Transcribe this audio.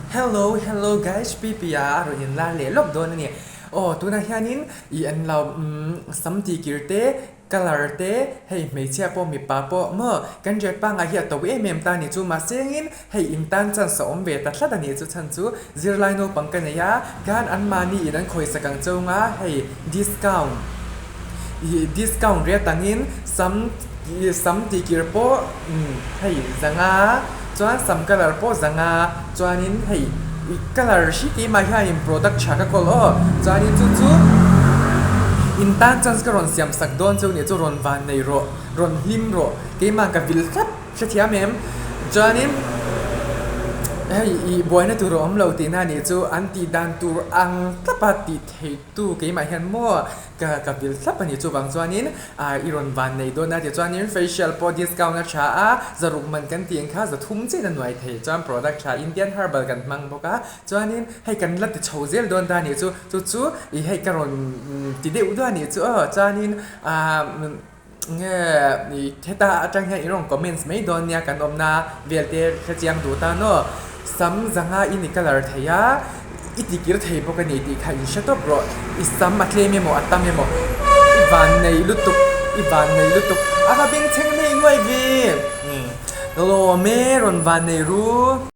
Hello hello guys Pipi a rawn in lar leh lawk dawn a ni. Aw tunah hianin ih an lo umm sam tih kir te colour te hei hmeichhia pawh mipa pawh maw kan riat pangngai hi a to em em ta a ni chu mahse engin hei in tan chance a awm ve ta tlat a ni chu chhan chu zirlai naupang ka nei a khan anmahni in an khawisak ang chunga hei discount ih discount riat angin sam ih sam tih kir pawh umm hei zanga chuan sam colour pawh zanga chuanin hei ih colour hi keimah hianin product tha ka kawl aw chuanin chu chu in tan chance ka rawn siam sak dawn chu nih chu rawn van nei rawh rawn hlim rawh keimah ka vil tlat hrethiam em chuanin hei ih buaina tur a awm lo tihna nih chu an tih dan tur ang tlapa tih theih tu keimah hian maw Ka ka vil thlap a ni chuvang chuanin ah i rawn van nei dawn a tichuanin facial pawh discount a tha a, zaruk man kan tih ang kha zathum chiah in a nuai thei chuan product tha Indian herbal kan hmang bawk a chuanin hei kan la ti chho zel dawn ta a nih chu chu chu ih hei ka rawn ti deuh duah a nih chu aw chuanin ah nge ih heta atang hian i rawn comments mai dawn nia kan awmna vel te hrechiang duh tan aw sam zanga i ni colour thei a i ti kir thei bawk a ni tih kha in hre tawp rawh i sam a tlem emaw a tam emaw i van nei lutuk i van nei lutuk a va bengchheng nei nuai ve lawm e rawn van nei ru.